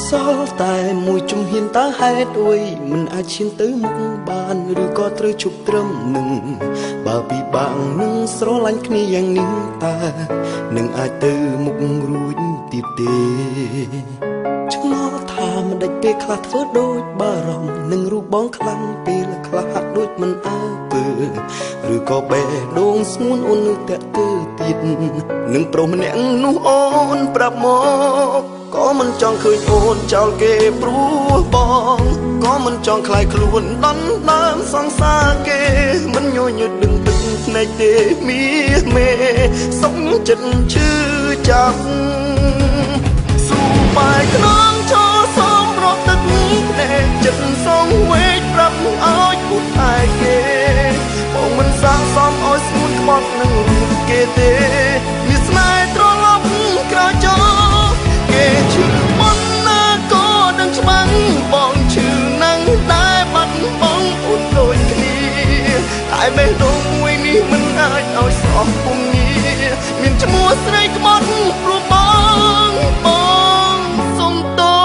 សល់តែមួយជំហានតើហេតុអីមិនអាចឈានទៅមុខបានឬក៏ត្រូវជប់ត្រឹមនឹងបើពិបាកនឹងស្រឡាញ់គ្នាយ៉ាងនេះតើនឹងអាចទៅមុខរួចទៀតទេឆ្ងល់ថាមិនដេចពេលខ្លះធ្វើដូចបារម្ភនឹងរូបបងខ្លាំងពេលខ្លះហាក់ដូចមិនអើពើឬក៏បេះដូងស្ងួនអូននៅតាក់ទើទៀតនឹងប្រុសម្នាក់នោះអូនប្រាប់មកក៏មិនចង់ឃើញអូនចោលគេព្រោះបងក៏មិនចង់ខ្លាយខ្លួនដណ្ដើមសង្សារគេមិនញញឹកដឹងទឹកភ្នែកទេមីមេសុខចិត្តឈឺចាប់ស៊ូបាយខ្នងឈរសំរត់ទឹកភ្នែកចិត្តសងវេកប្រាប់ឲ្យគូថែគេបងមិនសាកសមឲ្យស្ងួនក្បត់នឹងរូបគេទេមានស្នេហ៍ត្រឡប់ក្រោយចោលគេឈឺប៉ុណ្ណាក៏ដឹងច្បាស់បងឈឺណាស់តែបាត់បងអូនដូចគ្នាតែបេះដូងមួយនេះមិនអាចឲ្យស្រស់ពុំងារមានឈ្មោះស្រីក្បត់ព្រោះបងបងសុំតោ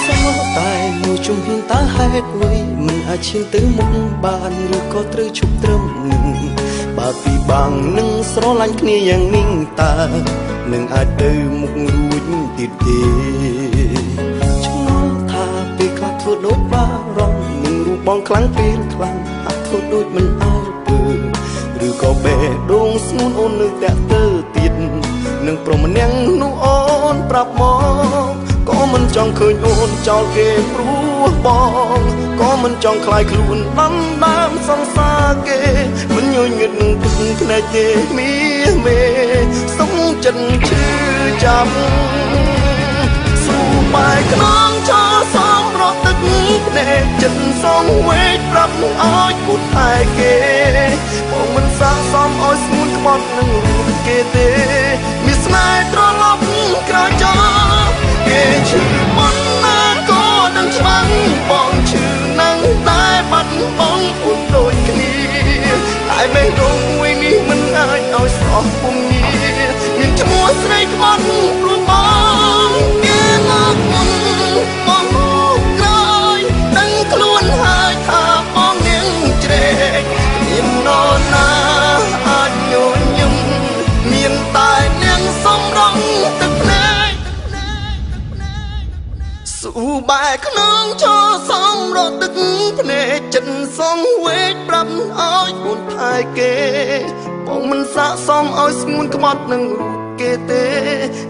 សល់តែមួយជំហានតើហេតុអ្វីមិនអាចឈានទៅមុខបានឬក៏ត្រូវឈប់ត្រឹមនឹងបើពីបាំងនឹងស្រឡាញ់គ្នាយ៉ាងនេះតើនឹងអាចទៅមុខរួចទៀតទេឆ្ងល់ថាពេលខ្លះធ្វើដូចបារម្ភនឹងរូបបងខ្លាំងពេលខ្លាំងហាក់ធ្វើដូចមិនអើពើឬក៏បេះដូងស្ងួនអូននៅតាក់ទើទៀតនឹងប្រុសម្នាក់នោះអូនប្រាប់មកក៏មិនចង់ឃើញអូនចោលគេព្រោះបងក៏មិនចង់ខ្លាយខ្លួនដណ្ដើមសង្សារគេមិនញញឹកនឹងទឹកភ្នែកទេមីមេសុំចិត្តឈឺចាប់ស៊ូបាយខ្នងឈរសំរត់ទឹកភ្នែកចិត្តសងវេកប្រាប់ឲ្យគូថែគេបងមិនសាកសមឲ្យស្ងួនក្បត់នឹងរូបគេទេមានស្នេហ៍ត្រឡប់ក្រោយចោលគេឈឺប៉ុណ្ណាក៏ដឹងច្បាស់បងឈឺណាស់តែបាត់បងអូនដូចគ្នាតែបេះដូងមួយនេះមិនអាចឲ្យស្រស់ពុំងារមានឈ្មោះស្រីក្បត់ព្រោះបងគេមកមុនបងមកក្រោយដឹងខ្លួនហើយថាបងនាងជ្រែកមាននរណាអាចញញឹមមានតែនាងសំរងទឹកភ្នែក ស៊ូបែកខ្នងឈរសំរត់ទឹកភ្នែកចិត្តសងវេកប្រាប់ឲ្យអូនថែគេបងមិនសាកសមឲ្យស្ងួនក្បត់នឹងរូបគេទេ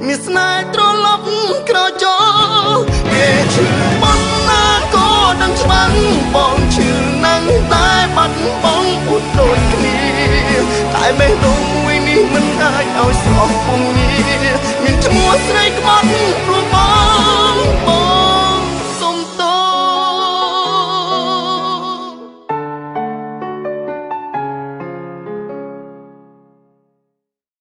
មានស្នេហ៍ត្រឡប់ក្រោយចោលគេឈឺប៉ុណ្ណាក៏ដឹងច្បាស់បងឈឺណាស់តែបាត់បងអូនដូចគ្នាតែបេះដូងមួយនេះមិនអាចឲ្យស្រស់ពុំងារមានឈ្មោះស្រីក្បត់